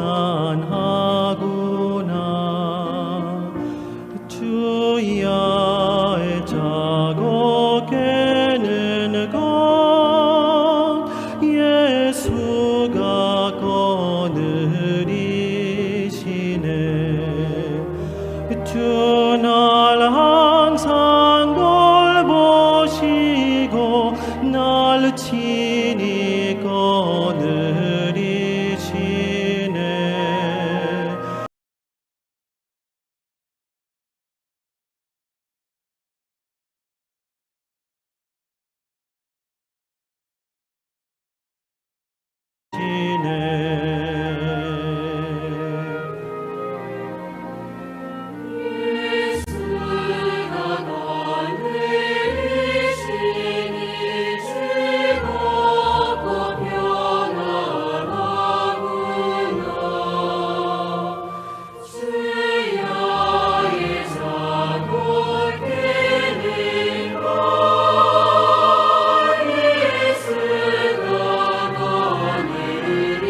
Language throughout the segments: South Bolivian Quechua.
찬하구나. 주야의 자고 깨는 것 예수가 거느리시네. 주 날 항상 돌보시고 날 친히 거느리시네. 예수가 거느리시니 즐겁고 평안하구나. 주야의 자고 깨는 것 예수가 거느리시네.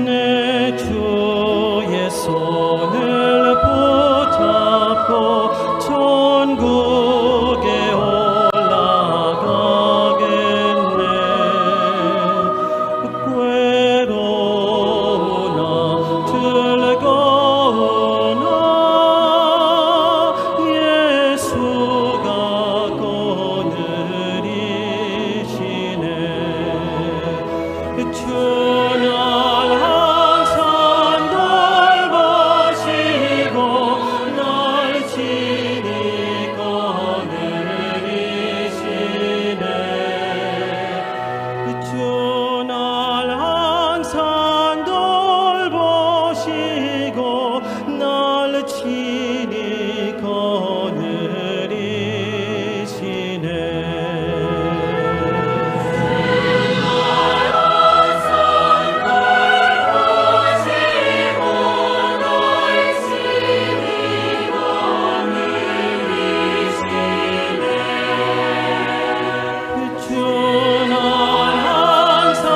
내 주의 손을 붙잡고 천국에 올라가겠네. 괴로우나 즐거우나 예수가 거느리시네. 주 날 항상 돌보시고 날 친히 거느리시네. 주 날 항상 돌보시고 날 친히 거느리시네. 돌보시고 날 친히 거느리시네. 주 날 항상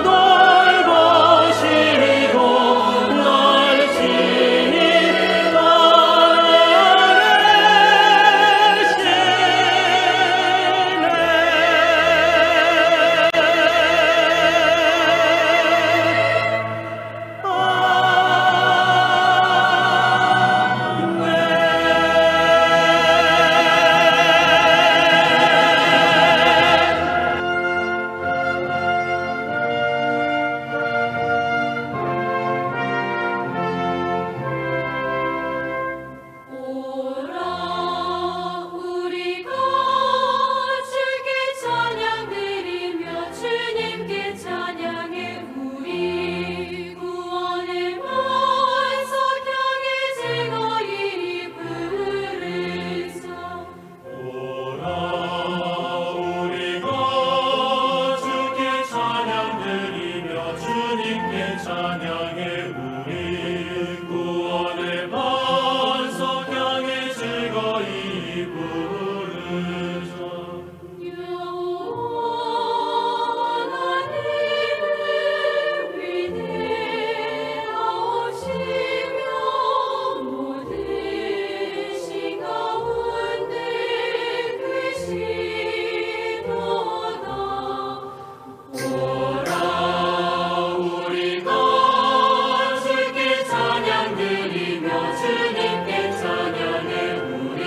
돌보시고 날 친히 거느리시네. 오라 우리가 주께 찬양드리며 주님께 찬양해 우리 구원의 반석 향해 즐거이 부르자. 오라 우리가 주께 찬양드리며 주님께 찬양해 우리 구원의 반석 향해 즐거이 부르자. 여호와 하나님은 위대하시며 모든 신 가운데 크시도다. 오라 우리가 주께 찬양드리며 주님께 찬양해 우리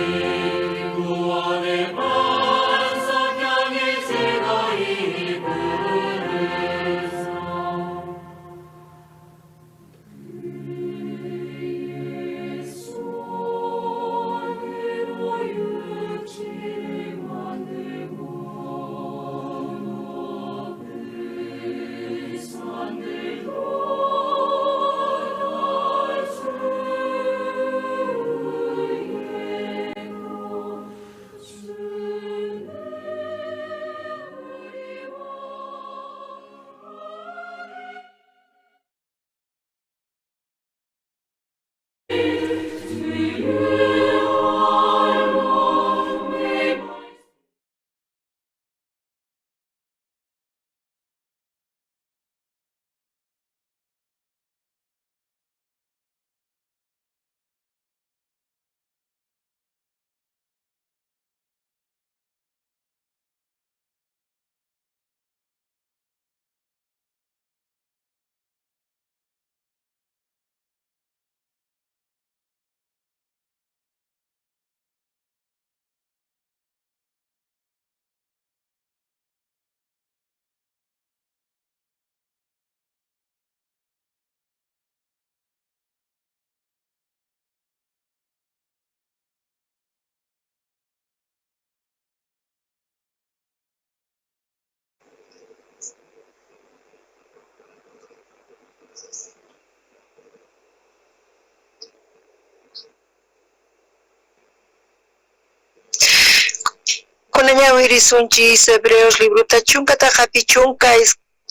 Kuna ñawirisunchis Hebreos librota chunka t'aqapi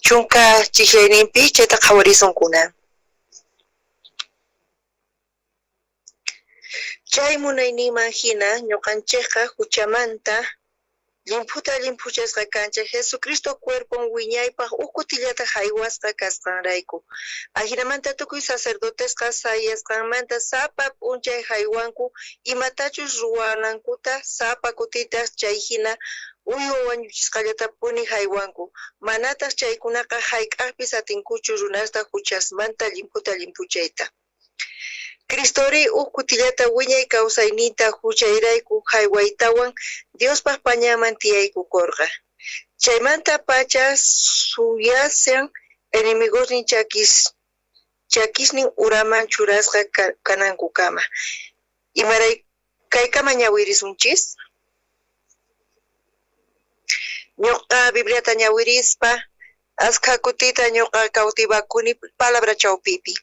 chunka chijllayninpi chayta qhawarisunkuna. Chay munayninman hina ñuqanchikqa huchamanta llimphuta llimphuchasqa kanchik Jesucristo cuerpon wiñaypaq uj kutillata jaywasqa kasqanrayku. Ajinamanta tukuy sacerdotesqa sayasqanmanta sapa p'unchay jaywanku imatachus ruwanankuta sapa kutitaq chay hina uywa wañuchisqallatapuni jaywanku. Manataq chaykunaqa jayk'aqpis atinkuchu runasta huchasmanta llimphuta llimphuchayta. Cristori uj kutillata wiñay kawsayninta huchayrayku jaywaytawan Diospaq pañanman tiyaykukorqa. Chaymanta pacha suyashan enemigosnin chakisnin uraman churasqa kanankukama. Kaykama ñawirisunchis? Ñuqa Bibliata ñawirispa askha kutita ñuqa kawtivakuni palabra chawpipi.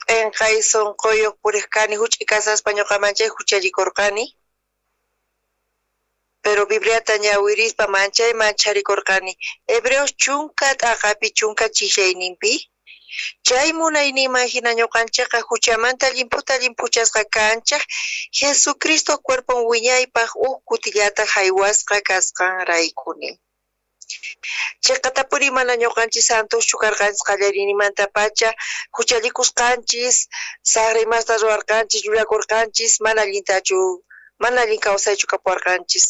P'enqay sunquyuq puriq kani huch'i kasaspa ñuqa manchay huchallikurqani. Pero Bibliata ñawirispa manchay mancharikurqani. Hebreos chunka t'aqapi chunka chijllayninpi. Chay munayninman hina ñuqanchikqa huchamanta llimphuta llimphuchasqa kanchik Jesucristo cuerpon wiñaypaq uj kutillata jaywasqa kasqanraykuni. Chiqatapuni mana ñuqanchis santoschu karqanchis qallariyninmantapacha huchallikusqanchis, saqra imasta ruwarqanchis, llullakurqanchis, mana allintachu, mana allin kawsaychu kapuwarqanchis.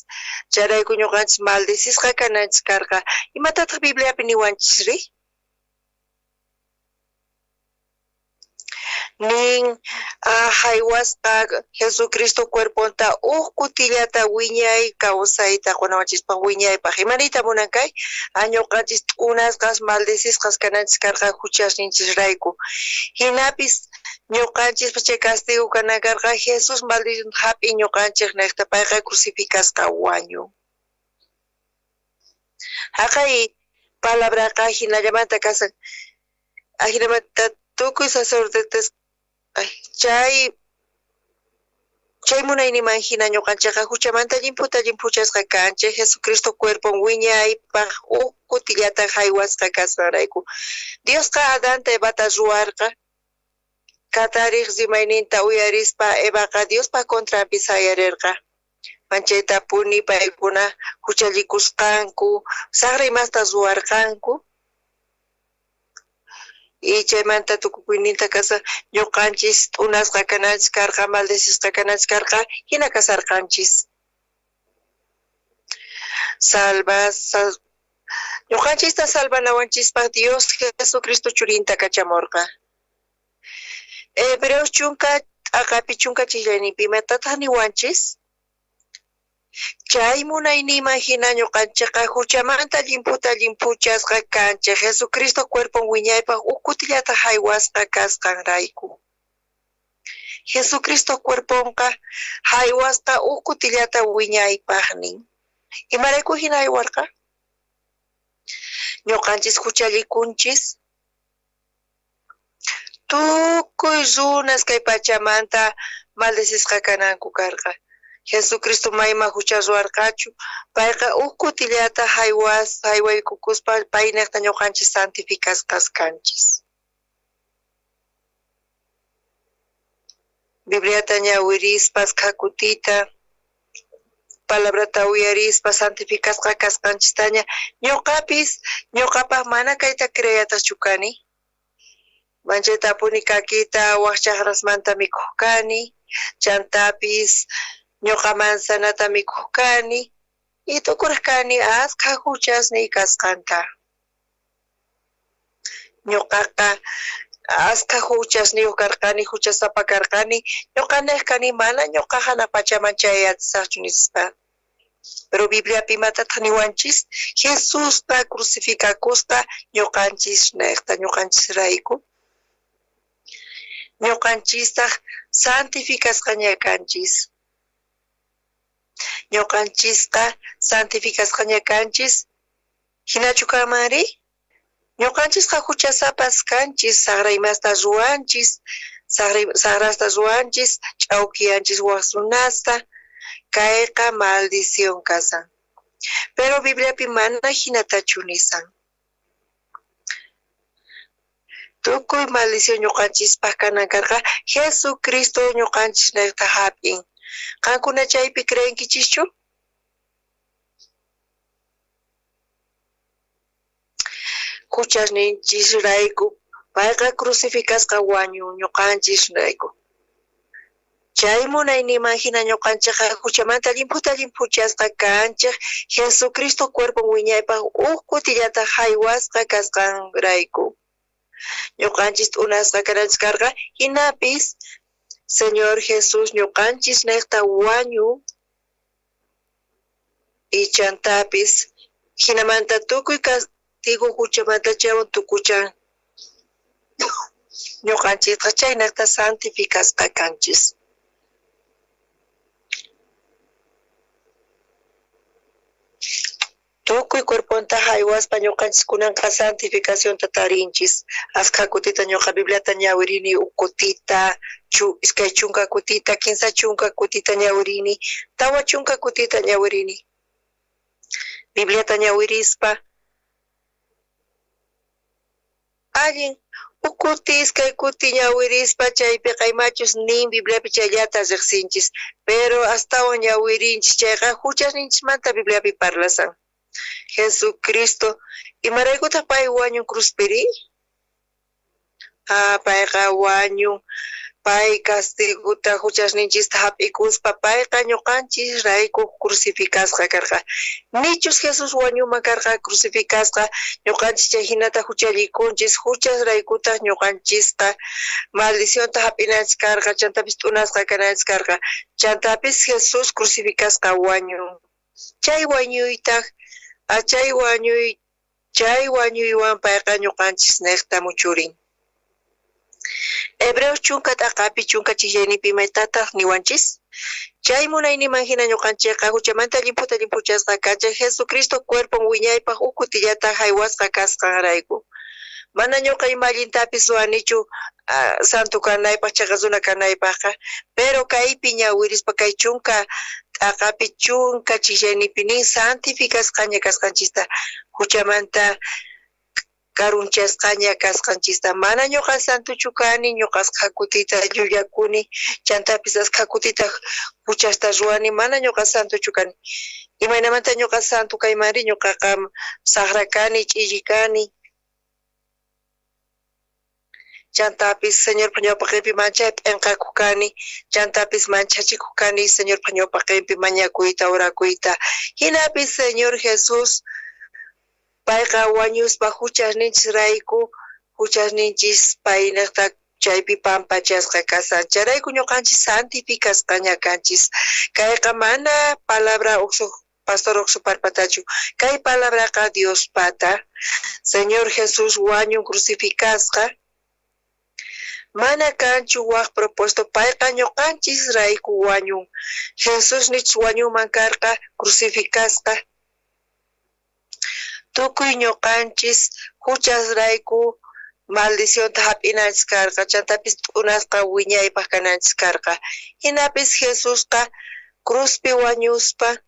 Chayrayku ñuqanchis maldecisqa kananchis karqa. Imatataq Bibliapi niwanchisri? Nin jaywasqa Jesucristo cuerponta uj kutillata wiñay kawsayta qunawanchispaq wiñaypaq. Imaniyta munan kay? Ñuqanchis t'unasqas maldecisqas kananchis karqa huchasninchisrayku. Hinapis ñuqanchispa chay castigo kanan karqa Jesús maldición hap'in ñuqanchis niqta payqa crucificasqa wañun. Haqay palabraqa hinallamanta kasan. Ajinamanta tukuy sacerdotes chay munayninman hina ñuqanchikqa huchamanta llimphuta llimphuchasqa kanchik Jesucristo cuerpon wiñaypaq uj kutillata jaywasqa kasqanrayku. Diosqa Adanta Evata ruwarqa katariq rimayninta uyarispa Evaqa Diospa contranpi sayarirqa. Manchaytapuni paykuna huchallikusqanku saqra imasta ruwarqanku. Y chaymanta tukukuyninta kasa ñuqanchis t'unasqa kananchis karqa, maldecisqa kananchis karqa, hina kasarqanchis. Ñuqanchista salvanawanchispaq Dios Jesucristo churinta kachamurqa. Hebreos chunka t'aqapi chunka chijllayninpi imatataq niwanchis? Chay munayninman hina ñuqanchikqa huchamanta llimphuta llimphuchasqa kanchik Jesucristo cuerpon wiñaypaq uj kutillata jaywasqa kasqanrayku. Jesucristo cuerponqa jaywasqa uj kutillata wiñaypaq nin. Imarayku hina jaywarqa? Ñuqanchis huchallikunchis. Tukuy runas kay pachamanta maldecisqa kananku karqa. Jesucristo mayma hucha ruwarqachu, payqa uj kutillata jaywaykukuspa payniqta ñuqanchis santificasqas kanchis. Bibliata ñawirispas k'akutita, palabrata uyarispa santificasqa kasqanchistaña ñuqapis ñuqapaq mana kayta creeyatachu kani. Manchaytapuni kakita wak chaqrasmanta mikhuq kani, chantapis ñuqa manzanata mikhuq kani, y tukuraq kani askha huchasniy kasqanta. Ñuqaqa askha huchasniyuq karqani, huchasapa karqani, ñuqa niq kani mana ñuqa hanaq pachaman chayatisaqchu nispa. Pero Bibliapi imatataq niwanchis? Jesusqa crucificakusqa ñuqanchis niqta, ñuqanchisrayku. Ñuqanchistaq santificasqaña kanchis. Ñuqanchisqa santificasqaña kanchis. Hinachu kanmanri? Ñuqanchisqa huchasapas kanchis, saqra imasta ruwanchis, saqrasta ruwanchis, ch'awkiyanchis wak runasta, kayqa maldición kasan. Pero Bibliapi mana hinatachu nisan. Tukuy maldición ñuqanchispaq kanan karqa, Jesucristo ñuqanchis niqta hap'in. Qankuna chaypi creenkichischu? Huchasninchisrayku payqa crucificasqa wañun ñuqanchisrayku. Chay munayninman hina ñuqanchikqa huchamanta llimphuta llimphuchasqa kanchik Jesucristo cuerpon wiñaypaq huk kutillata haywasqa kasqanrayku. Ñuqanchis t'unasqa kananchis karqa, hinapis Señor Jesús ñuqanchis niqta wañun ichantapis hinamanta tukuy castigo huchamanta chaywan tukuchan. Ñuqanchisqa chaynaqta santificasqa kanchis. Tukuy cuerponta haywaspa ñuqanchis kunanqa santificacionta tarinchis. Askha kutita ñuqa Bibliata ñawirini huk kutita, 20 kutita, 30 kutita ñawirini, 40 kutita ñawirini. Bibliata ñawirispa allin huk kuti iskay kuti ñawirispa chaypiqa imachus nin Bibliapi chayllata riqsinchis, pero astawan ñawirinchis chayqa huchasninchismanta Bibliapi parlasan. Jesucristo, imaraykutaq pay wañun cruzpiri? Ah, payqa wañun, pay castiguta huchasninchista hap'ikuspa, payqa ñuqanchisrayku crucificasqa karqa. Nichus Jesús wañuman karqa crucificasqa, ñuqanchis chay hinata huchallikunchis, huchasraykutaq ñuqanchisqa maldicionta hap'inanchis karqa, chantapis t'unasqa kananchis karqa, chantapis Jesús crucificasqa wañun. Chay wañuytaq, chay wañuywan payqa ñuqanchis niqta muchurin. Hebreos chunka t'aqapi chunka chijllayninpi imaytataq niwanchis? Chay munayninman hina ñuqanchikqa huchamanta llimphuta llimphuchasqa kanchik Jesucristo cuerpon wiñaypaq huk kutillata haywasqa kasqanrayku. Mana ñuqa ima allintapis ruwanichu santo kanaypaq, chaqa runa kanaypaqqa, pero kaypi ñawirispa kay chunka t'aqapi chunka chijllayninpi nin santificasqaña kasqanchista, huchamanta karunchasqaña kasqanchista. Mana ñuqa santochu kani, ñuqa askha kutita llullakuni, chantapis askha kutita huchasta ruwani, mana ñuqa santochu kani. Imaynamanta ñuqa santo kaymanri, ñuqaqa saqra kani, ch'illi kani. Chantapis Señorpa ñawpaqinpi manchay p'inqakuq kani, chantapis manchachikuq kani Señorpa ñawpaqinpi mañakuyta, orakuyta. Hinapis Señor Jesús payqa wañuspa huchasninchisrayku, huchasninchis payniqta chaypi pampachasqa kasan. Chayrayku ñuqanchis santificasqaña kanchis. Kayqa mana palabra uqsuq pastor uqsuparpatachu. Kay palabraqa Diospata. Señor Jesús wañun crucificasqa. Mana kanchu waq propuesto, payqa ñuqanchisrayku wañun. Jesús nich wañuman karqa crucificasqa. Tukuy ñuqanchis huchasrayku maldicionta hap'inanchis karqa, chantapis t'unasqa wiñaypaq kananchis karqa. Hinapis Jesusqa cruzpi wañuspa,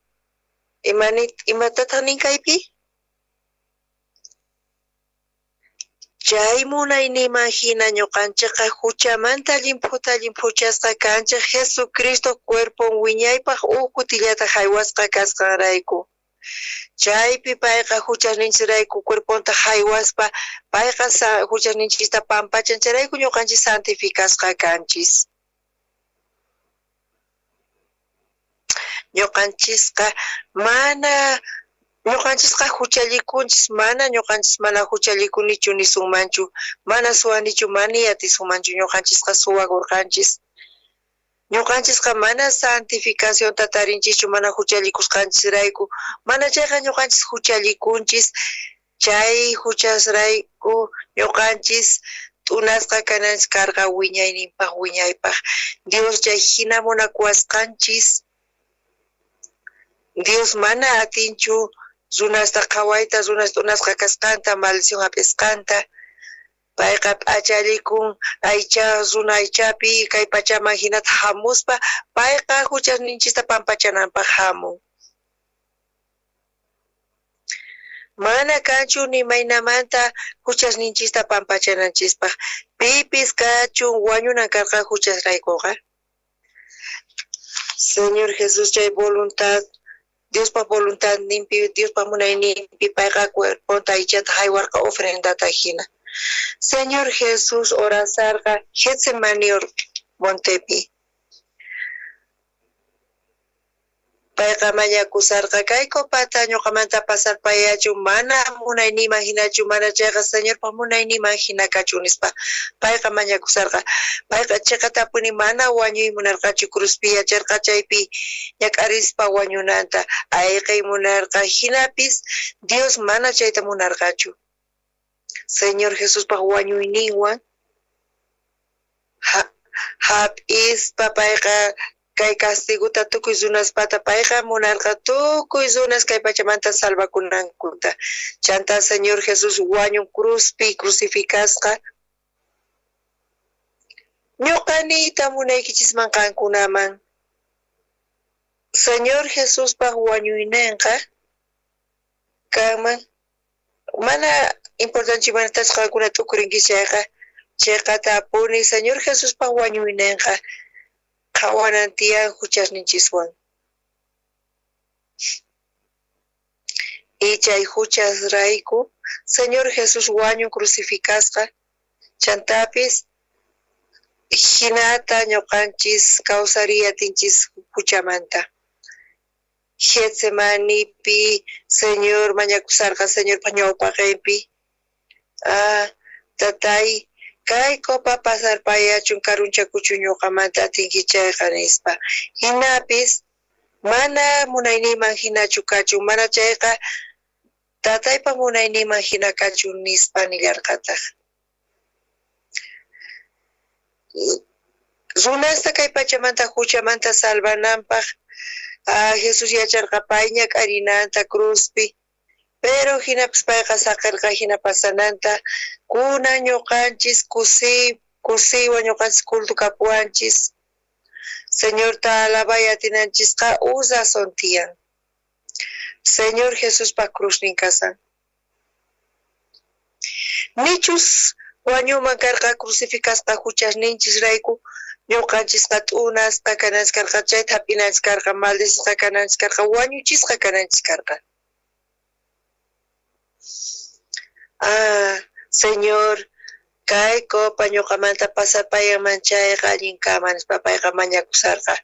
imatataq nin kaypi? Chay munayninman hina ñuqanchikqa huchamanta llimphuta llimphuchasqa kanchik Jesucristo cuerpon wiñaypaq huk kutillata haywasqa kasqanrayku. Chaypi payqa huchasninchisrayku cuerponta haywaspa, payqa huchasninchista pampachan, chayrayku ñuqanchis santificasqa kanchis. Ñuqanchisqa mana ñuqanchisqa huchallikunchis, mana ñuqanchis mana huchallikunichu nisunmanchu, mana suwanichu, mana yatisunmanchu, ñuqanchisqa suwakurqanchis. Ñuqanchisqa mana santificacionta tarinchischu, mana huchallikusqanchisrayku, mana chayqa ñuqanchis huchallikunchis, chay huchasrayku ñuqanchis t'unasqa kananchis karqa wiñayninpaq wiñaypaq. Dios chay hina munakuwasqanchis, Dios mana atinchu Runasta qhawayta, runas t'unasqa kasqanta, maldición hap'isqanta. Payqa p'achallikun aycha runa aychapi kay pachaman hinata hamuspa, payqa huchasninchista pampachananpaq hamun. Mana kanchu nimaynamanta huchasninchista pampachananchispaq. Pipis kachun wañunan karqa huchasraykuqa. Señor Jesús chay voluntad, Diospa voluntadninpi, Diospa munayninpi payqa cuerponta aychanta haywarqa ofrendata hina. Señor Jesús orasarqa Getsemani montepi. Payqa mañakusarqa kay copata ñuqamanta pasarpayachu, mana munayniyman hinachu, mana chayqa Señorpa munayniyman hina kachun nispa. Payqa mañakusarqa. Payqa chiqatapuni mana wañuy munarqachu, cruzpi yacharqa chaypi ñak'arispa wañunanta, ayqiy munarqa, hinapis Dios mana chayta munarqachu. Señor Jesuspaq wañuyninwan hap'ispa payqa kay castigota tukuy runaspata payqa munarqa tukuy runas kay pachamanta salvakunankuta. Chanta Señor Jesús wañun cruzpi crucificasqa. Ñuqa niyta munaykichisman qankunaman. Señor Jesuspaq wañuynenqa kanman mana importante manatach qankuna t'ukurinki chayqa chiqatapuni Señor Jesuspaq wañuynenqa qhawanan tiyan huchasninchiswan. Y chay huchasrayku Señor Jesús wañun crucificasqa chantapis hinata ñuqanchis kawsariyatinchis huchamanta. Getsemanipi Señor mañakusarqa Señorpa ñawpaqinpi. Ah, tatay, kay copa pasarpayachun karunchakuchun ñuqamanta atinki chayqa nispa. Hinapis mana munayniyman hinachu kachun, mana chayqa tataypa munayniyman hina kachun nispa nillarqataq. Runasta kay pachamanta huchamanta salvananpaq Jesús yacharqa pay ñak'arinanta cruzpi, pero hinapis payqa saqirqa hina pasananta. Kunan ñuqanchis kusiywan ñuqanchis culto kapuwanchis. Señorta alabay atinanchisqa uj razón tiyan. Señor Jesuspa cruznin kasan. Nichus wañuman karqa crucificasqa huchasninchisrayku, ñuqanchisqa t'unasqa kananchis karqa, chayta hap'inanchis karqa, maldecisqa kananchis karqa, wañuchisqa kananchis karqa. Ah, Señor, kay copa ñuqamanta pasapayanman chayqa allin kanman nispa payqa mañakusarqa.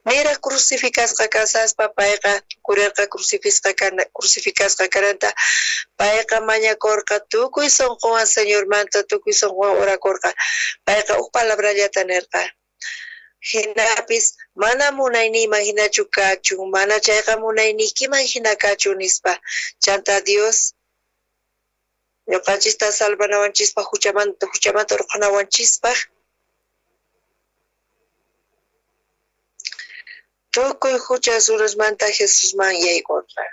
Niraj crucificasqa kasaspa payqa tukurerqa crucificasqa kananta. Payqa mañakurqa tukuy sunqunwan Señormanta, tukuy sunqunwan orakurqa. Payqa uj palabrallata nirqa. Hinapis mana munayniyman hinachu kachun, mana chayqa munayniykiman hina kachun nispa. Chanta Dios ñuqanchista salvanawanchispaq, huchamanta urqhunawanchispaq tukuy hucha runasmanta Jesusman yaykurqa.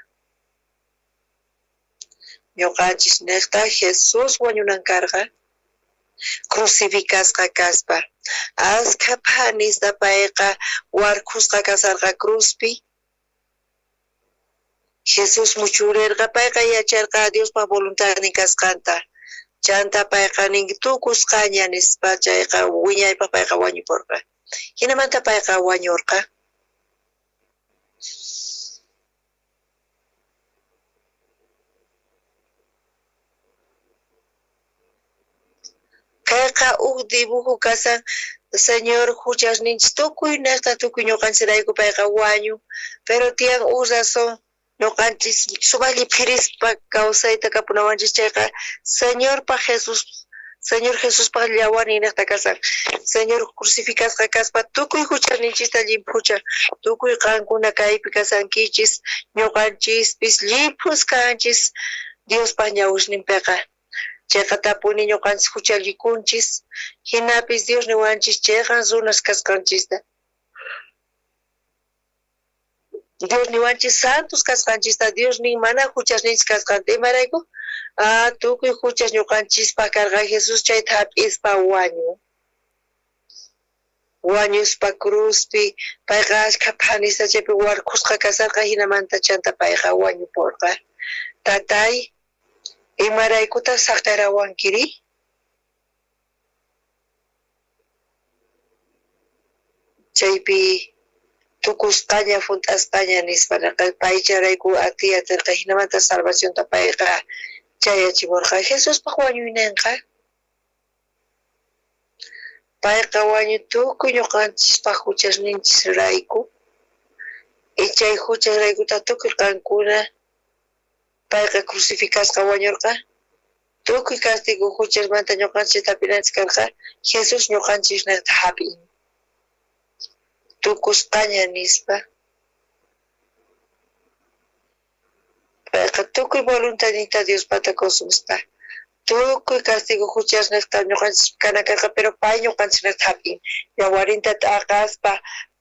Ñuqanchis niqta Jesús wañunan karqa crucificasqa kaspa. Askha phanista payqa warkhusqa kasarqa cruzpi. Jesús muchurerqa, payqa yacharqa Diospa voluntadnin kasqanta. Chanta payqa nin tukusqaña nispa, chayqa wiñaypaq payqa wañupurqa. Hinamanta payqa wañurqa. Kayqa uj dibujo kasan Señor huchasninchis tukuy niqta tukuy ñuqanchisrayku payqa wañun, pero tiyan uj razón ñuqanchis sumalli phirispa kawsayta kapunawanchis chayqa Señorpa Jesús, Señor Jesuspa llawarnin niqta kasan. Señor crucificasqa kaspa tukuy huchasninchista llimphuchan, tukuy qankuna kaypi kasankichis, ñuqanchispis llimphus kanchis Diospa ñawusninpiqa. Chayqatapuni ñuqanchis huchallikunchis, hinapis Dios niwanchis chayqan runas kasqanchista. Dios niwanchis santos kasqanchista, Dios nin mana huchasninchis kasqanta. Imarayku? Tukuy huchas ñuqanchispaq karqa. Jesús chayta hap'ispa wañun. Wañuspa cruzpi payqa ashkha phanista chaypi warkhusqa kasarqa, hinamanta chanta payqa wañupurqa. Tatay, imaraykutaq saqirawankiri? Chaypi tukusqaña junt'asqaña nispa nerqa, paycharayku atiy aterqa, hinamanta salvacionta payqa chayachimurqa. Jesuspaq wañuynenqa payqa wañu tukuy ñuqanchispaq huchasninchisrayku, y chay huchasraykuta tukuy qankuna payqa crucificasqa wañurqa. Tukuy castigo huchasmanta ñuqanchista hap'inanchis karqa, Jesús ñuqanchisnejta hap'in. Tukusqaña nispa. Payqa tukuy voluntadninta Diospata consumispa. Tukuy castigo huchasnejta ñuqanchis kana karqa, pero pay ñuqanchisnejta hap'in. Yawarinta t'aqaspa,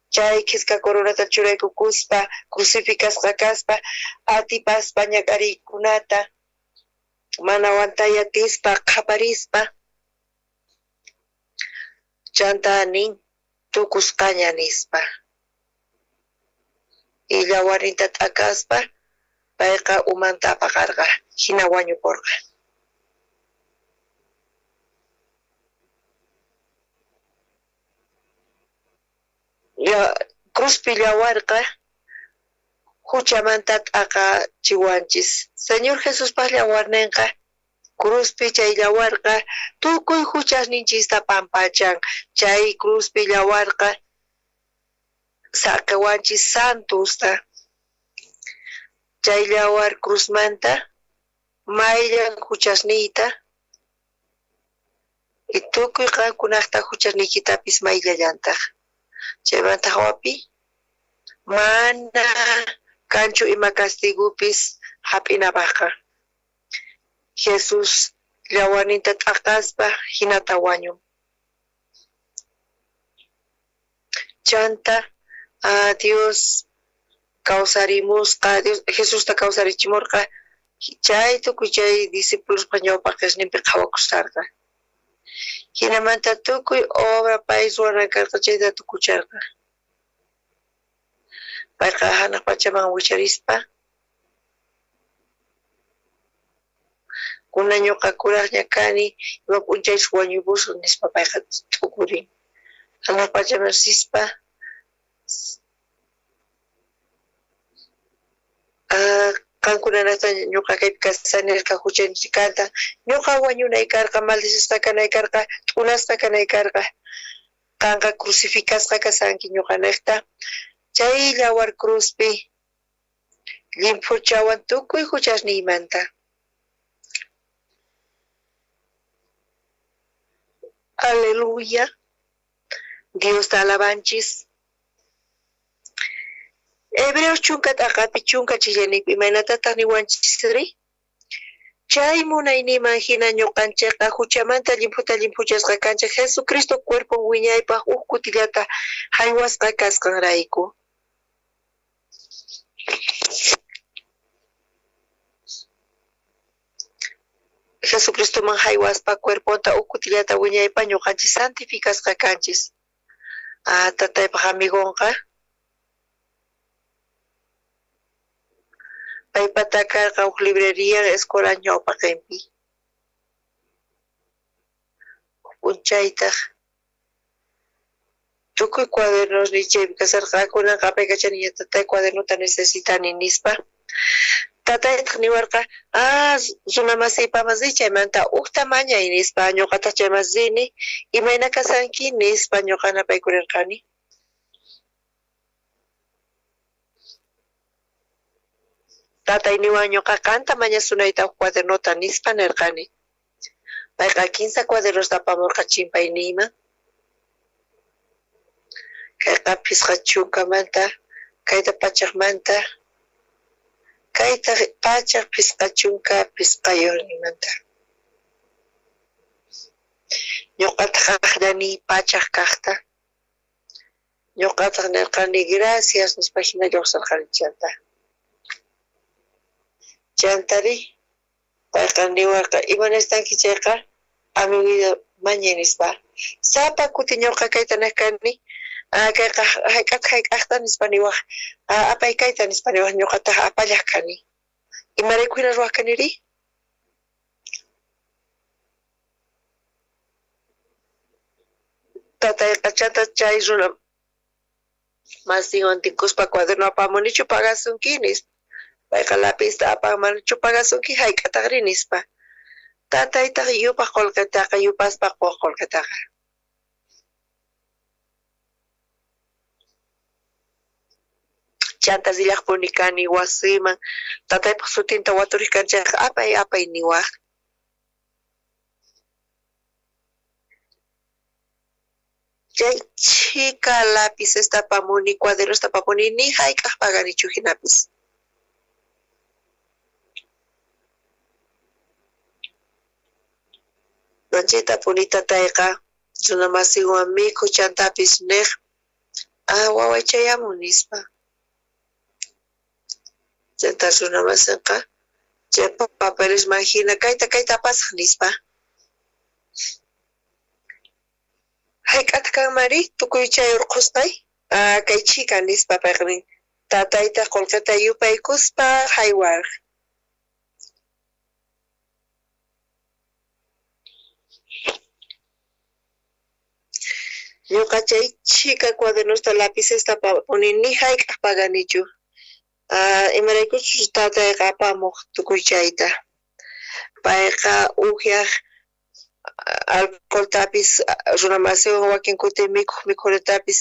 chay qhisqa coronata churaykukuspa, crucificasqa kaspa, atipaspa ñak'ariykunata, mana aguantay atispa, qhaparispa. Chanta nin tukusqaña nispa. Y yawarinta t'akaspa, payqa umanta apaqarqa, hina wañupurqa. Cruzpi yawarqa huchamanta t'aqachiwanchis. Señor Jesuspaq yawarninqa cruzpi chay yawarqa tukuy huchasninchista pampachan. Chay cruzpi yawarqa saqewanchis santusta. Chay yawar cruzmanta mayllan huchasniyta y tukuy qankunaqta huchasniykitapis mayllallantaq. Chaymanta hawapi mana kanchu ima castigupis hap'inapaqqa. Jesús yawarninta t'aqaspa hinata wañun. Chanta Dios kawsarimusqa, Dios Jesusta kawsarichimurqa, chay tukuy chay discipulospa ñawpaqesninpi qhawakusharqa. Hinamanta tukuy obra pay ruwanan karqa chayta tukucharqa. Payqa hanaq pachaman wicharispa kunan ñuqa kuraqña kani, ima p'unchaychus wañupusaq nispa payqa t'ukurin. Hanaq pachaman rispa qankunanaqta ñuqa kaypi kasani nerqa huchanchikanta, ñuqa wañunay karqa, maldicisqa kanay karqa, t'unasqa kanay karqa, qanqa crucificasqa kasanki ñuqanejta. Chay yawar cruzpi llimphuchawan tukuy huchasniymanta. Aleluya. Diosta alabanchis. Hebreos chunka t'aqapi chunka chillanipi imaynatataq niwanchisri? Chay munayniman hina ñuqanchikqa huchamanta llimphuta llimphuchasqa kanchik Jesucristo cuerpon wiñaypaq huk kutillata haywasqa kasqanrayku. Jesucristoman haywaspa cuerponta huk kutillata wiñaypaq ñuqanchis santificasqa kanchis. Tataypaq amigonqa paypata karqa huk librería escuela ñawpaqinpi. P'unchaytaq tukuy cuadernos chaypi kasarqa, kunanqa apaykachani tatay cuadernota necesitani nispa. Tataytaq niwarqa, runa masiypaman riy chaymanta hukta mañay nispa, ñuqataq chayman rini, imayna kasanki nispa ñuqana paykurirqani. Tatay niwan ñuqa qanta mañasunayta huk cuadernota nispa nirqani. Payqa 15 cuadernosta apamurqa chimpayniyman. Kayqa phisqa chunkamanta, kayta pachaqmanta, kayta pachaq phisqa chunka phisqayuqninmanta. Ñuqataq aqllani pachaq kaqta. Ñuqataq nirqani gracias nispa hina lluqsirqani chanta. Chantari payqa niwarqa imanaystanki chayqa amiguyta mañay nispa. Sapa kuti ñuqa kayta niq kani kayqa hayk'ataq hayk'aqta nispa niwaq apay kayta nispa niwaq ñuqataq apallaq kani. Imarayku hina ruwaq kaniri? Tatayqa chanta chay runa masinwan tinkuspa cuaderno apamunichu pagasunki nispa. Payqa lapista apamunichu pagasunki hayk'ataqri nispa. Tataytaq yupaq qullqitaqa yupaspa quq qullqitaqa. Chanta rillaqpuni kani wasiyman tataypaq sutinta waturiq kani chayqa apay apay niwaq. Chay chhika lapicesta apamuni cuadernosta apamuni ni hayk'aq paganichu hinapis. Manchaytapuni tatayqa runa masinwan mikhuq chantapis niq waway chayamun nispa. Chanta runa masinqa chay papelesman hina kayta kayta apasaq nispa. Hayk'ataq kanmanri tukuy chay urqhusqay kay chhika nispa payqa nin tataytaq qullqita yupaykuspa haywarqa. Ñuqa chay chhika cuadernosta lapicesta apamuni ni hayk'aq paganichu. Imaraykuchus tatayqa apamuq tukuy chayta. Payqa ukyaq alcoholtapis runa masinwan wakin kuti mikhuq mikhunatapis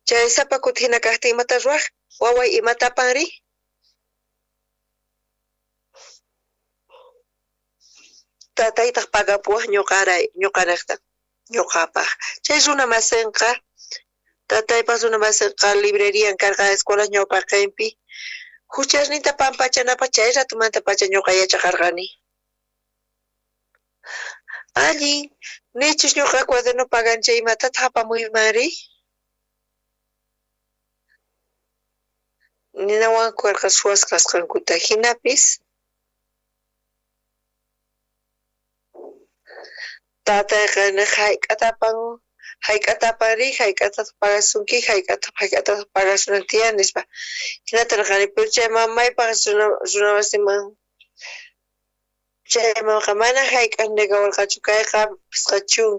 chay sapa kuti hina kaqtin imata ruwaq waway imata apanri? Tataytaq pagapuwaq ñuqaray ñuqanaqta ñuqapaq. Chay runa masinqa tataypaq runa masinqa librerian karqa escuela ñawpaqinpi huchasninta pampachanapaq chay ratumantapacha ñuqa yachaqarqani. Allin nichus ñuqa cuaderno pagan chay imatataq apamuymanri? Ninawanku karqa suwas kasqankuta hinapis tatayqa niq hayk'ata apan hayk'ata apanri hayk'atataq pagasunki hayk'ataq hayk'atataq pagasunan tiyan nispa. Hinata nirqani pero chay mamaypaq runa masinman chaymanqa mana hayk'aq negawarqachu kayqa 50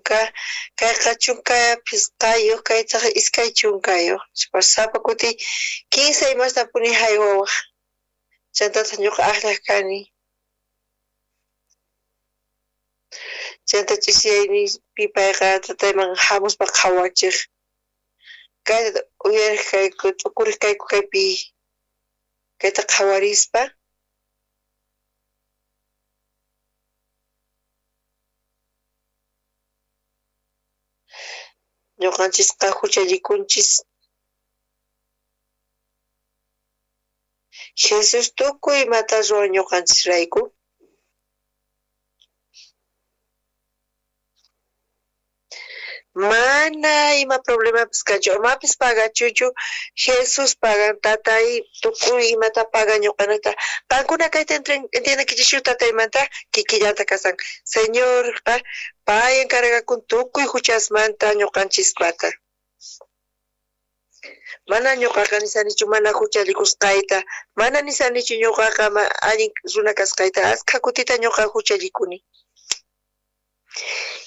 kayqa 15 kaytaq 20 nispa sapa kuti 15 imastapuni haywawaq chantataq ñuqa akllaq kani. Chanta ch'isiyayninpi payqa tatayman hamuspa qhawachiq. Kayta uyariq kayku t'ukuriq kayku kaypi kayta qhawarispa. Ñuqanchisqa huchallikunchis. Jesús tukuy imata ruwan ñuqanchisrayku. Mana ima problemapis kanchu, amapis pagachuchu, Jesús pagan tatay tukuy imata pagan ñuqanata. Qankuna kayta entiendenkichischu tataymanta kikillanta kasan. Señorqa pay encargakun tukuy huchasmanta ñuqanchispata. Mana ñuqaqa nisanichu mana huchallikusqayta, mana nisanichu ñuqaqa allin runa kasqayta, askha kutita ñuqa huchallikuni.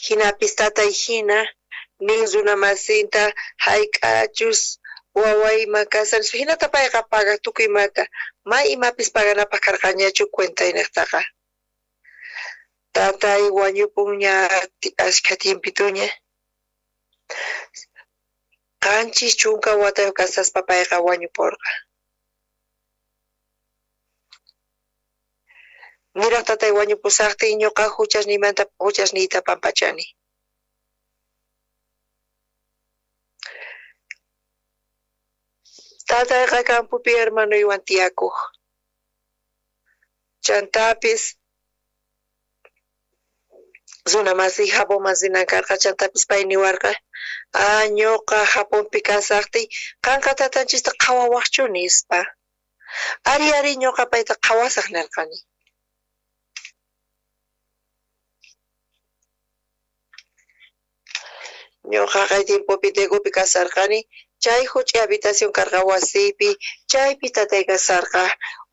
Hinapis tatay hina nin runa masinta hayk'achus wawayman kasan nispa hinata payqa pagaq tukuy imata may imapis paganapaq karqañachu cuentaynaqtaqa. Tatay wañupunña ashkha tiempituña. 70 watayuq kasaspa payqa wañupurqa. Niraq tatay wañupusaqtin ñuqa huchasniymanta huchasniyta pampachani. Tatayqa campopi hermanuywan tiyakuq. Chantapis Runa masiy Japonman rinan karqa, chantapis pay niwarqa, ah, ñuqa Japonpi kasajtiy, qanqa tatanchista qhawawajchu, nispa. Ari, ari, ñuqa payta qhawasaj, nerqani. Ñuqa kay tiempopi Daegupi kasarqani, chay juch'i habitación karqa wasiypi, chaypi tatay kasarqa.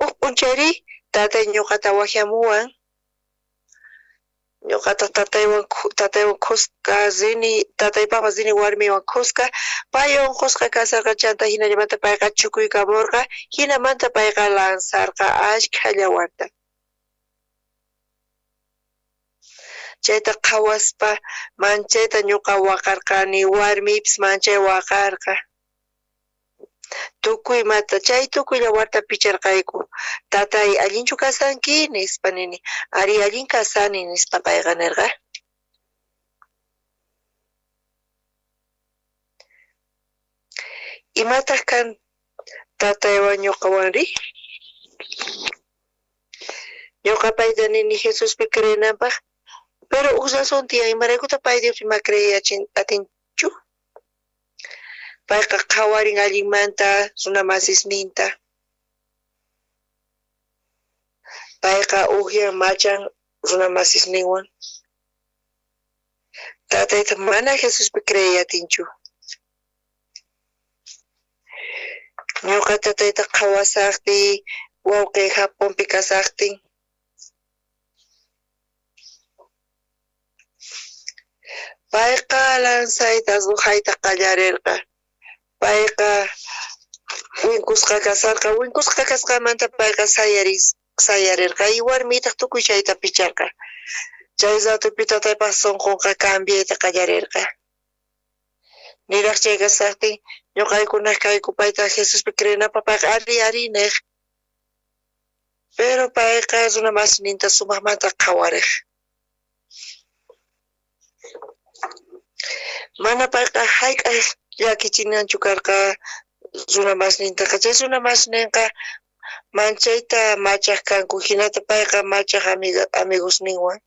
Uj p'unchayri tatay ñuqata wajyamuwan. Ñuqataq tataywan khuska rini, tataypaqpas rini warmiwan khuska, pay unqusqa kasarqa, chanta hinallamanta payqa chukuykamurqa, hinamanta payqa lanzarqa ashkha llawarta. Chayta qhawaspa manchayta ñuqa waqarqani, warmiypis manchay waqarqa. Tukuy imata, chay tukuy llawarta picharqayku. Tatay, allinchu kasanki? Nispa nini. Ari, allin kasani, nispa payqa nerqa. Imataq kan tataywan ñuqawanri? Ñuqa payta nini Jesuspi creenanpaq, pero uj razón tiyan, imaraykutaq pay Diospi ma creey atinchu? Payqa qhawarin allinmanta runa masisninta. Payqa ujyan machan runa masisninwan. Tatayta mana Jesuspi creey atinchu. Ñuqa tatayta qhawasajtiy, wawqiy Japonpi kasajtin. Payqa lanzayta ruhayta qallarerqa. Payqa winkusqa kasarqa, winkusqa kasqanmanta payqa sayarerqa y warmiytaq tukuy chayta picharqa. Chay ratopi tataypaq sunqunqa cambiayta qallarerqa. Niraq chay kasajtin, ñuqaykunaq kayku payta Jesuspi creenapaq, payqa ari ari nej. Pero payqa runa masninta sumaqmanta qhawarej. Mana payqa hayk'aq llakichinanchu karqa runa masnintaqa. Chay runa masninqa manchayta machaj kanku, hinata payqa machaj amigosninwan.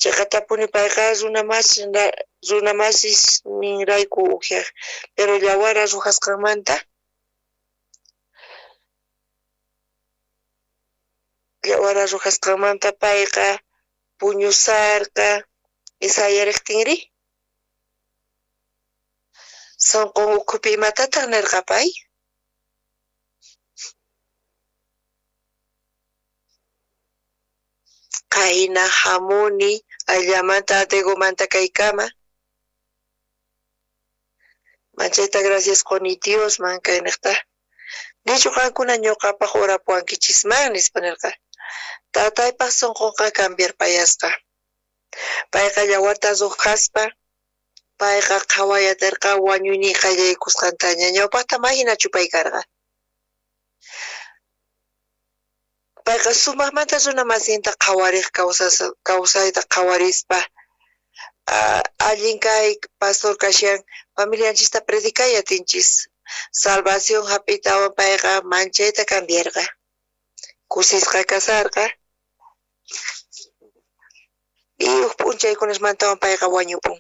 Chayqatapuni payqa runa masisninrayku ujyaj, pero llawara ruhasqanmanta payqa puñusarqa y sayariqtinri sunqun ukhupi imatataq nerqa pay? Qayna hamuni allamanta Daegumanta kaykama. Manchayta gracias quni Diosman kayniqta. Nichu qankuna ñuqapaq orapuwankichisman, nispa nerqa. Tataypaq sunqunqa cambiarpayasqa. Payqa llawarta ruhaspa, payqa qhawayaterqa wañuynin qallaykusqantaña. Ñawpaqta mahinachu pay karqa. Payqa sumaqmanta runa masinta qhawariq kawsayta qhawarispa. Allin kay pastor kashan familianchista predicay atinchis. Salvación hap'itawan payqa manchayta cambiarqa. Kusisqa kasarqa. Y uj p'unchaykunasmantawan payqa wañupun.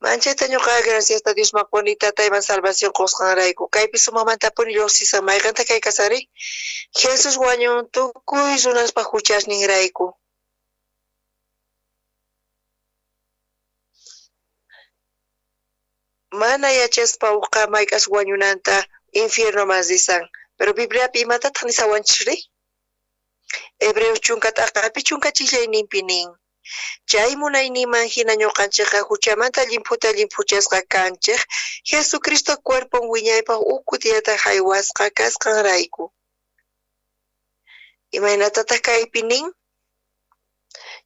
Manchayta ñuqa gracias a Diosman quni tatayman salvación qusqanrayku. Kaypi sumaqmantapuni lluqsisan mayqanta kay kasari. Jesús wañun tukuy runaspaq huchasninrayku. Mana yachaspa uqa mayk'as wañunanta infiernoman risan. Pero Bibliapi imatataq nisawanchisri? Hebreos chunka t'aqapi chunka chillayninpi nin. Chay munayninman hina ñuqanchikqa huchamanta llimphuta llimphuchasqa kanchik Jesucristo cuerpon wiñaypaq uj kutillata haywasqa kasqanrayku. Imaynatataq kaypi nin?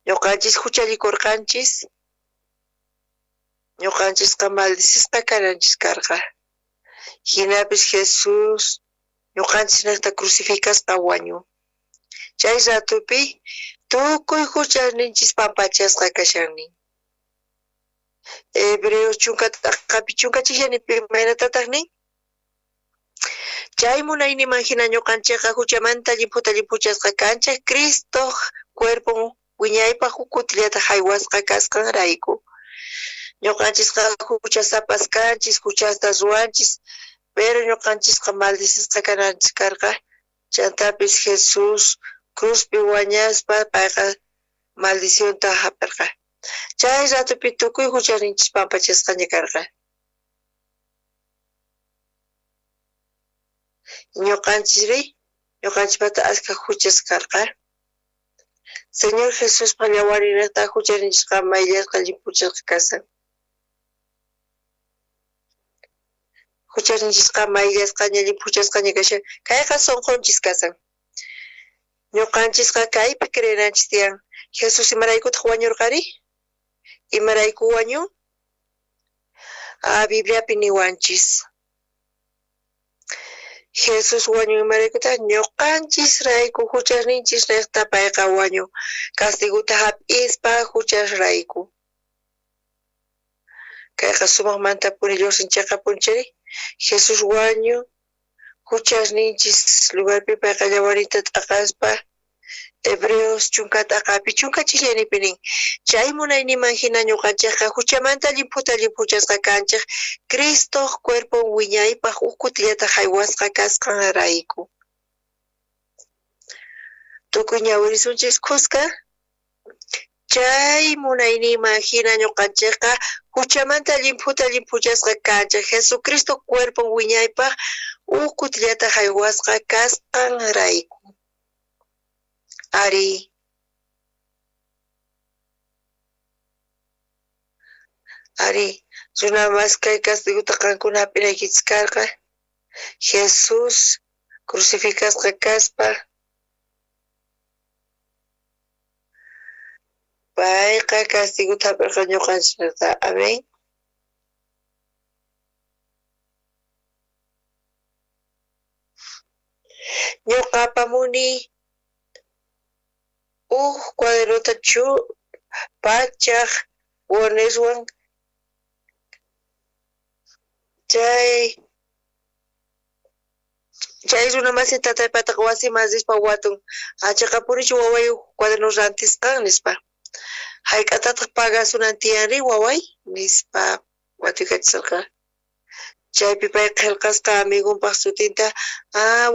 Ñuqanchis huchallikurqanchis, ñuqanchisqa maldicisqa kananchis karqa. Hinapis Jesús ñuqanchis niqta crucificasqa wañun. Chay ratopi tukuy huchasninchis pampachasqa kashannin. Hebreos chunka t'aqapi chunka chillanipi imaynatataq nin? Chay munayninman hina ñuqanchikqa huchamanta llimphuta llimphuchasqa kanchik Cristoq cuerpon wiñaypaq huk kutillata haywasqa kasqanrayku. Ñuqanchisqa huchasapas kanchis, huchasta ruwanchis, pero ñuqanchisqa maldicisqa kananchis karqa. Chantapis Jesús cruzpi wañaspa payqa maldicionta hap'irqa. Chay ratupi tukuy huchaninchis pampachasqaña karqa. Ñuqanchisri, ñuqanchispata askha huchas karqa. Señor Jesuspa yawarninta huchaninchisqa mayllasqa llimphuchasqa kasan. Huchaninchisqa mayllasqaña llimphuchasqaña kashan. Kayqa sunqunchis kasan. Ñuqanchisqa kaypi creenanchis tiyan. Jesús imaraykutaq wañurqari? Imarayku wañun? Bibliapi niwanchis. Jesús wañun imaraykutaq ñuqanchisrayku huchasninchisrayta payqa wañun. Castiguta hap'ispa huchasrayku. Kayqa sumaqmantapuni lluqsin chiqapunchari. Jesús wañun huchasninchis lugarpi payqa yawarninta t'aqaspa Hebreos chunka t'aqapi chunka ch'illanipi nin. Chay munayninman hina ñuqanchikqa huchamanta llimphuta llimphuchasqa kanchik Cristoq cuerpon wiñaypaq huk kutillata haywasqa kasqanrayku. Tukuy ñawirisunchis khuska. Chay munayninman hina ñuqanchikqa huchamanta llimphuta llimphuchasqa kanchik Jesucristo cuerpon wiñaypaq huk kutillata haywasqa kasqanrayku. Ari. Ari, runa mas kay castiguta qankuna hap'inaykichis karqa. Jesús crucificasqa kaspa payqa castiguta hap'irqa ñuqanchisnirqa. Amén. Ñuqa apamuni uj cuadernota pachaj woneswan chay runa masin tataypataqa wasiman rispa watun achaqapunichu waway uj cuaderno rantisqan nispa. Hayk'atataq pagasunan tiyanri waway nispa watuykachisarqa. Chaypi pay qillqasqa amigunpaq sutinta,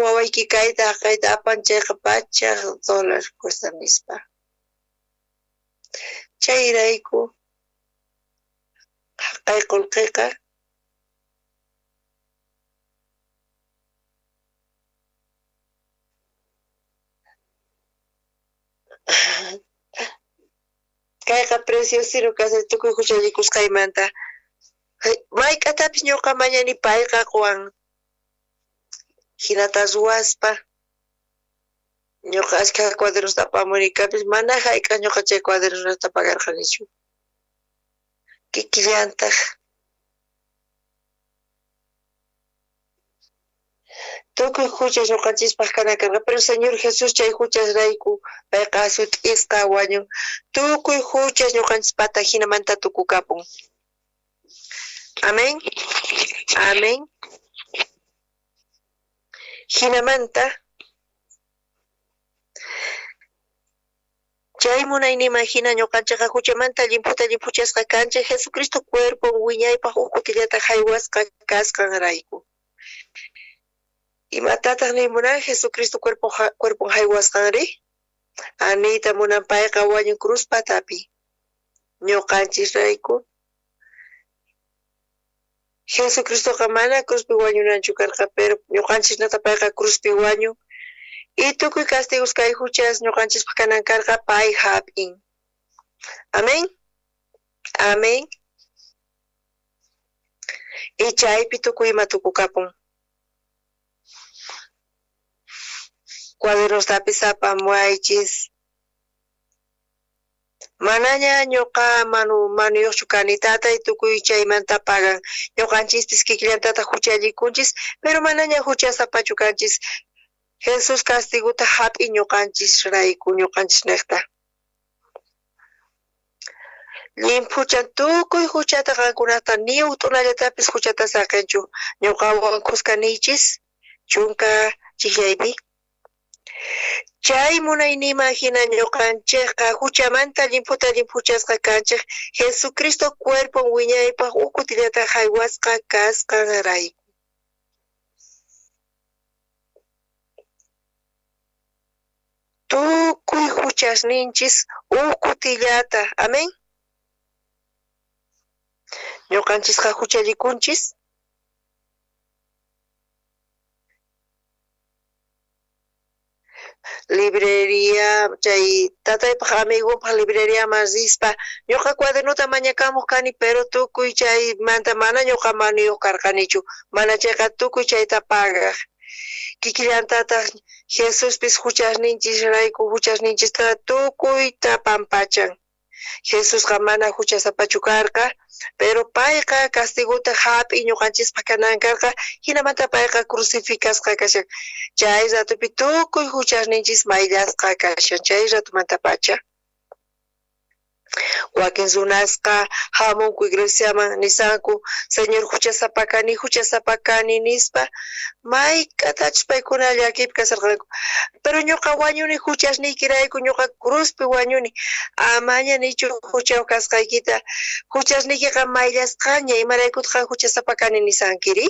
wawayki kayta haqayta apan chayqa $100 cuesta nispa. Chayrayku haqay qullqiqa kayqa preciosino kashan tukuy huchallikusqaymanta. Mayk'atapis ñuqa mañani payqa quwan. Hinata ruwaspa ñuqa askha cuadernosta apamuni kapis mana hayk'aq ñuqa chay cuadernosta pagarqanichu. Kikillantaq tukuy huchas ñuqanchispaq kanan karqa, pero Señor Jesús chay huchasrayku payqa sut'isqa wañun. Tukuy huchas ñuqanchispata hinamanta tukukapun. Amén. Amén. Hinamanta chay munayninman hina ñuqanchikqa huchamanta llimphuta llimphuchasqa kanchik Jesucristo cuerpon wiñaypaq huk kutillata haywasqa kasqanrayku. Imatataq niy munan Jesucristo cuerpon haywasqanri? Aniyta munan payqa wañun cruz patapi. Ñuqanchisrayku. Jesucristoqa mana cruzpi wañunanchu karqa, pero ñuqanchisnata payqa cruzpi wañun. Y tukuy castigos kay huchas ñuqanchispaq kanan karqa pay hap'in. Amén. Amén. Y chaypi tukuy ima tukukapun. Cuadernostapis apamuaychis. Manaña ñuqa manuyuqchu kani tatay tukuy chaymanta pagan. Ñuqanchispis kikillantataq huchallikunchis, pero manaña huchasapachu kanchis. Jesús castiguta hap'i ñuqanchisrayku ñuqanchisnejta. Llimphuchan tukuy huchata qankunata ni uj t'unallatapis huchata saqinchu. Ñuqawan khuska niychis. Chunka chijllaypi. Chay munayninman hina ñuqanchikqa huchamanta llimphuta llimphuchasqa kanchik Jesucristo cuerpon wiñaypaq huk kutillata haywasqa kasqanrayku. Tukuy huchasninchis huk kutillata. Amén. Ñuqanchisqa huchallikunchis. Librería chay tataypaq amigunpaq libreriaman rispa ñuqa cuadernota mañakamuq kani, pero tukuy chaymanta mana ñuqa manuyuq karqanichu, mana chayqa tukuy chayta pagaq. Kikillantataq Jesuspis huchasninchisrayku huchasninchista tukuyta pampachan. Jesusqa mana huchasapachu karqa, pero payqa castigota hap'i ñuqanchispaq kanan karqa, hinamanta payqa crucificasqa kashan. Chay ratupi tukuy huchasninchis mayllasqa kashan, chay ratumantapacha. Wakin runasqa hamunku iglesiaman nisanku, Señor huchasapa kani, huchasapa kani nispa, mayk'atachus paykuna llakipi kasarqanku. Pero ñuqa wañuni huchasniykirayku, ñuqa cruzpi wañuni, amaña nichu huchayuq kasqaykita, huchasniykiqa mayllasqaña, imaraykutaq qan huchasapa kani nisankiri?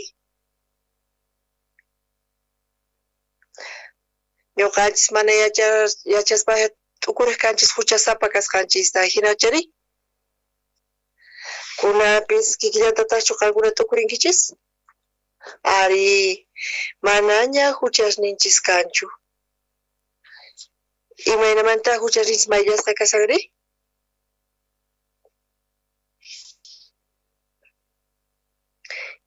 Ñuqanchis mana yachaspa t'ukuriq kanchis huchasapa kasqanchista, hinachari? Kunapis kikillantataqchu qankuna t'ukurinkichis? Ari, manaña huchasninchis kanchu. Imaynamanta huchasninchis mayllasqa kashanri?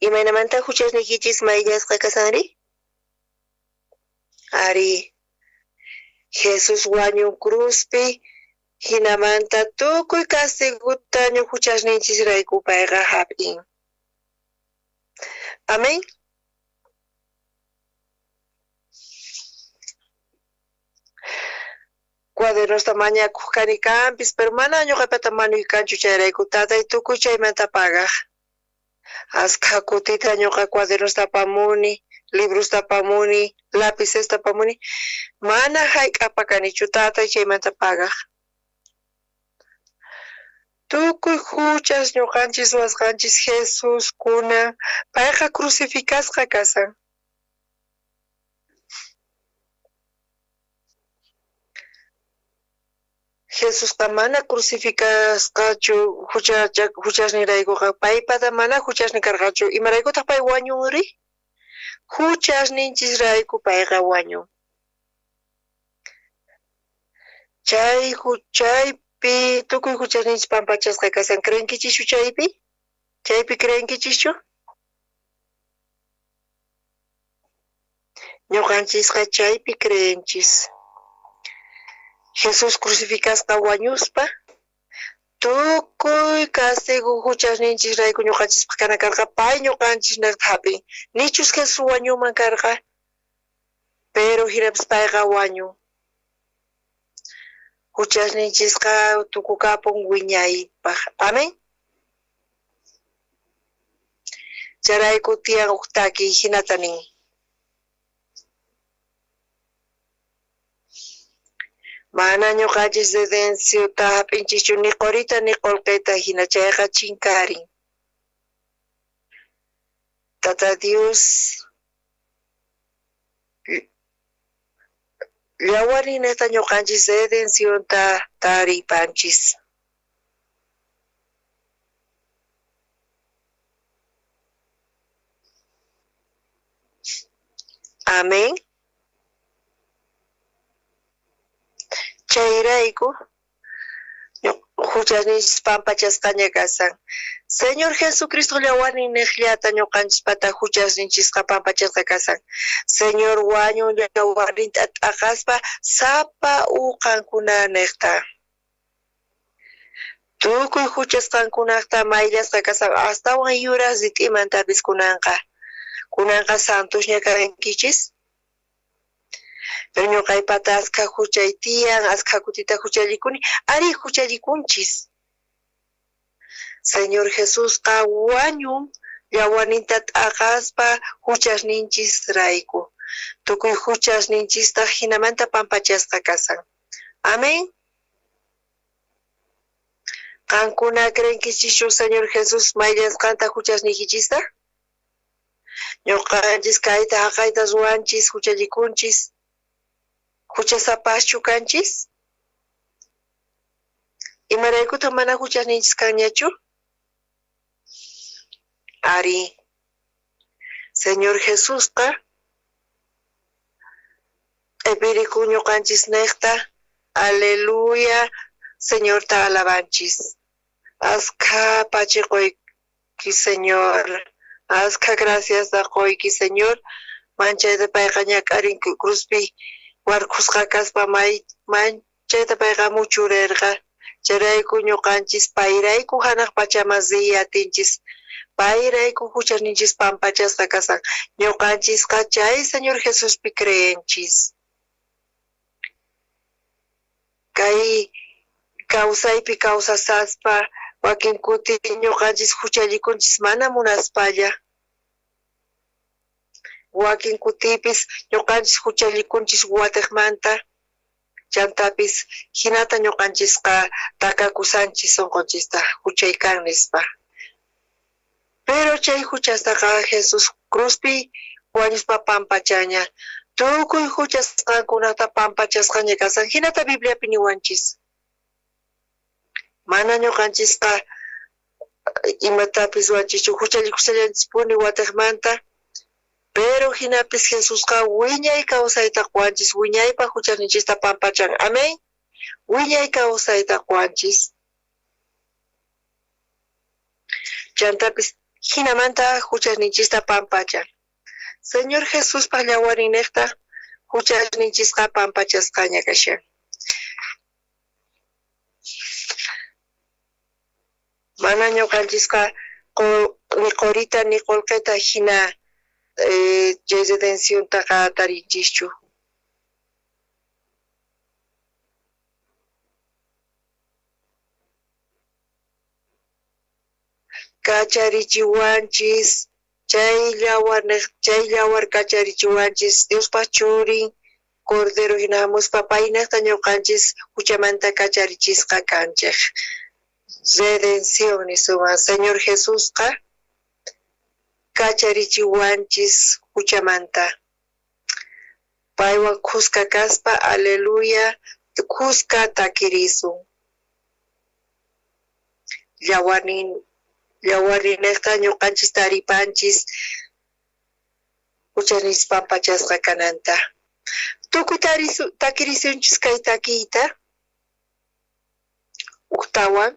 Imaynamanta huchasniykichis mayllasqa kashanri? Ari, Jesús wañun cruzpi, hinamanta tukuy castigota huchasninchisrayku payqa hap'in. Amén. Cuadernosta mañakuq kani kanpis, pero mana ñuqapata manuy kanchu chayrayku tatay tukuy chaymanta pagaq. Askha kutita ñuqa cuadernosta apamuni, librosta apamuni, lapicesta apamuni, mana hayk'apa kanichu tatay chaymanta pagaq. Tukuy huchas ñuqanchis ruwasqanchis Jesús kunan payqa crucificasqa kasan. Jesusqa mana crucificasqachu huchasninraykuqa, paypata mana huchasnin karqachu. Imaraykutaq pay wañunri? Huchasninchisrayku payqa wañun. Chaypi tukuy huchasninchis pampachasqa kasan. Creenkichischu chaypi? Chaypi creenkichischu? Ñuqanchisqa chaypi creenchis. Jesús crucificasqa wañuspa tukuy castigo huchasninchisrayku ñuqanchispaq kana karqa, pay ñuqanchisnaqta hap'in. Nichus Jesús wañuman karqa, pero hinapis payqa wañun. Huchasninchisqa tukukapun wiñaypaq. Amén. Chayrayku tiyan huk takiy hinata nin. Mana ñuqanchis redenciota hap'inchischu ni qorita ni qullqita hina chayqa chinkarin. Tata Dios llawarinata ñuqanchis redencionta taripanchis. Amén. Chayrayku huchasninchis pampachasqaña kasan. Señor Jesucristo llawarnin niqllata ñuqanchispata huchasninchisqa pampachasqa kasan. Señor wañun llawarninta t'aqaspa sapa uqankuna niqta. Tukuy huchasqankunaqta mayllasqa kasan astawan yuraq rit'imantapis kunanqa. Kunanqa santosña kankichis. Pero ñuqaypata askha huchay tiyan, askha kutita huchallikuni, ari huchallikunchis. Señor Jesusqa wañun llawarninta t'aqaspa huchasninchisrayku. Tukuy juchasninchistaq jinamanta pampachasqa kasan. Amén. Qankuna creenkichischu Señor Jesús mayllasqanta juchasniykichista? Ñuqanchis kayta haqayta ruwanchis, juchallikunchis. Juchasapaschu kanchis? Imaraykutaq mana juchasninchis kanñachu? Ari, Señor Jesusqa q'ipirikun ñuqanchis niqta, aleluya, Señorta alabanchis. Askha pachiquyki, Señor. Askha gracias da qoyki, Señor. Manchayta payqa ñak'arin cruzpi warkhusqa kaspa manchayta payqa muchurerqa. Chayrayku ñuqanchis payrayku hanaq pachaman riy atinchis. Payrayku juchasninchis pampachasqa kasan. Ñuqanchisqa chay Señor Jesuspi creenchis. Kay kawsaypi kawsasaspa wakin kuti ñuqanchis juchallikunchis mana munaspalla. Wakin kutipis ñuqanchis juchallikunchis watiqmanta. Chantapis hinata ñuqanchisqa takakusanchis sunqunchista juchay kan nispa. Pero chay juchastaqa Jesús cruzpi wañuspa pampachaña. Tukuy juchasqankunata pampachasqaña kasan. Hinata Bibliapi niwanchis. Mana ñuqanchisqa imatapis ruwanchischu juchallikushallanchispuni watiqmanta. Pero hinapis Jesusqa wiñay kawsayta quwanchis, wiñaypaq juchasninchista pampachan. Amén. Wiñay kawsayta quwanchis. Chantapis hinamanta juchasninchista pampachan. Señor Jesuspaq llawariniqta juchasninchisqa pampachasqaña kashan. Mana ñuqanchisqa ni qorita ni qullqita hina chay redenciontaqa tarinchischu. Kacharichiwanchis, chay yawar kacharichiwanchis, Diospaq churin Cordero hina hamuspa paynaqta ñuqanchis huchamanta kacharichisqa kanchik. Redención nisuman. Señor Jesusqa kacharichiwanchis huchamanta. Paywan khuska kaspa, aleluya, khuska takirisun. Yawarninejta ñuqanchis taripanchis huchanis pampachasqa kananta. Tukuy takirisunchis kay takiyta uktawan.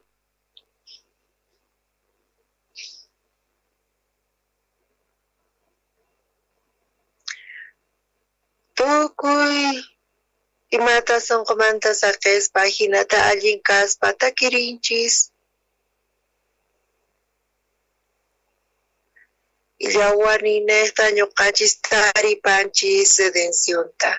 Tukuy imata sunqumanta saqispa hinata allin kaspa takirinchis. Yawarninejta ñuqanchis taripanchis redencionta.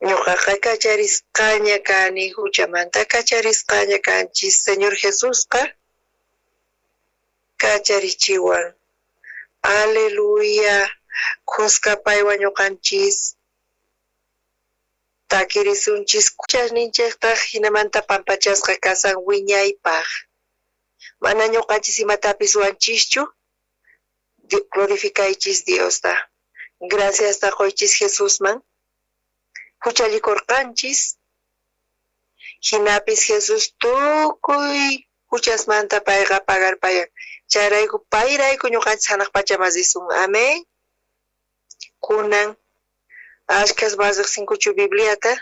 Ñuqaqa kacharisqaña kani, huchamanta kacharisqaña kanchis. Señor Jesusqa kacharichiwan. Aleluya. Khuska paywan ñuqanchis takirisunchis. Huchasninchiktaj hinamanta pampachasqa kasan wiñaypaq. Mana ñuqanchis imatapis ruwanchischu. Glorificaychis Diosta. Gracias taqoychis Jesusman. Huchallikurqanchis. Hinapis Jesús tukuy huchasmanta payqa pagarpayan. Chayrayku payrayku ñuqanchis hanaq pachaman risun. Amén. Kunan ashkhas riqsinkuchu Bibliata.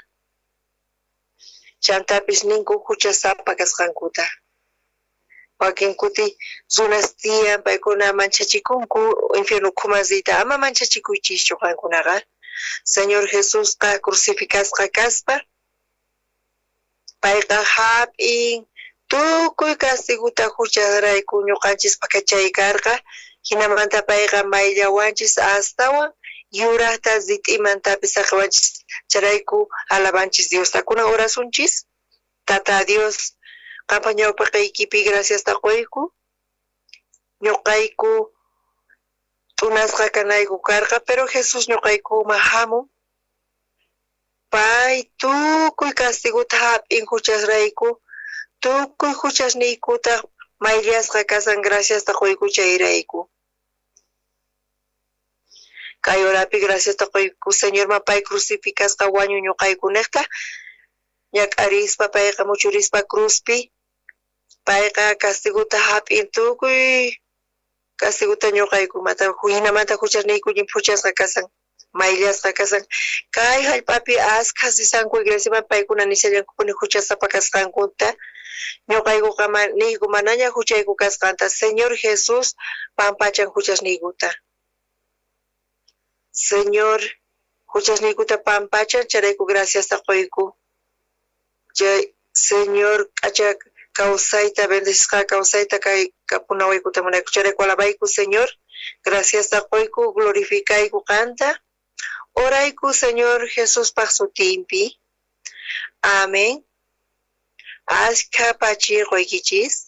Chantapis ninku huchasapa kasqankuta. Wakin kuti runas tiyan paykuna manchachikunku infierno ukhuman riyta. Ama manchachikuychischu qankunaqa. Señor Jesusqa crucificasqa kaspa payqa hap'in tukuy castiguta hucharayku ñuqanchispaq chay karqa. Hinamanta payqa mayllawanchis astawan yuraqta rit'imantapis saqiwanchis. Chayrayku alabanchis Diosta. Kunan orasunchis. Tata Dios, qampa ñawpaqaykipi graciasta qoyku. Ñuqayku T'unasqa kanayku karqa, pero Jesús ñuqaykuman hamun. Pay tukuy castiguta hap'in huchasrayku, tukuy huchasniykutaq mayllasqa kasan graciasta quyku chayrayku. Kay horapi graciasta quyku Señorman pay crucificasqa wañu ñuqaykunejta, ñak'arispa payqa muchurispa cruzpi, payqa castiguta hap'in tukuy castiguta ñuqaykumanta, hinamanta huchasniyku llimphuchasqa kasan, mayllasqa kasan. Kay hallp'api askha risanku iglesiaman paykuna nishallankupuni huchasapa kasqankuta, ñuqaykuqa niyku manaña huchayku kasqanta. Señor Jesús pampachan huchasniykuta. Señor huchasniykuta pampachan, chayrayku graciasta quyku. Chay Señor k'acha kawsayta, bendecisqa kawsayta kay kapunawaykuta munayku. Chayrayku alabayku Señor, graciasta quyku, glorificayku qanta. Orayku Señor Jesuspaj sutinpi. Amén. Ashkha pachi quykichis.